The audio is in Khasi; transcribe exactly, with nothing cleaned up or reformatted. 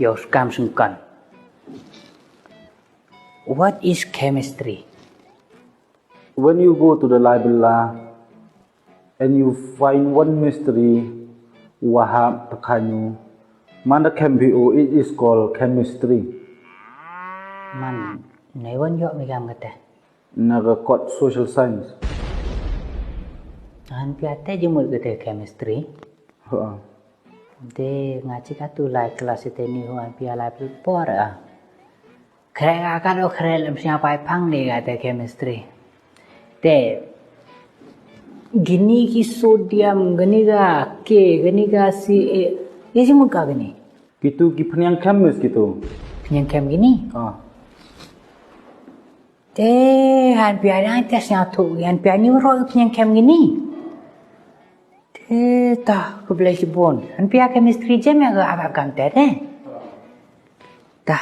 Ïa u skam sengkan. What is chemistry? When you go to the library and you find one mystery, wahap takhanyu, manda khem bio, it is called chemistry. Man, nai wan yok mi gam kata. Na ka kot social science. Han pia te jemur kata chemistry. Ha. De nga chi ka tu lai kelas ite ni huan pia lai por a. Kre ka ka do kre lem sia pai pang ni ka te chemistry. Te gini ki sodium, gini ka K, gini ka C A. Ye si mun ka gini. Kitu ki peniang chemist kitu. Peniang chem gini. Ah. Te han pia ni te sia tu, han pia ni ro peniang chem gini. Te ta ko blai si bon. Han pia chemistry jem ya ka agak kan te te. Ta.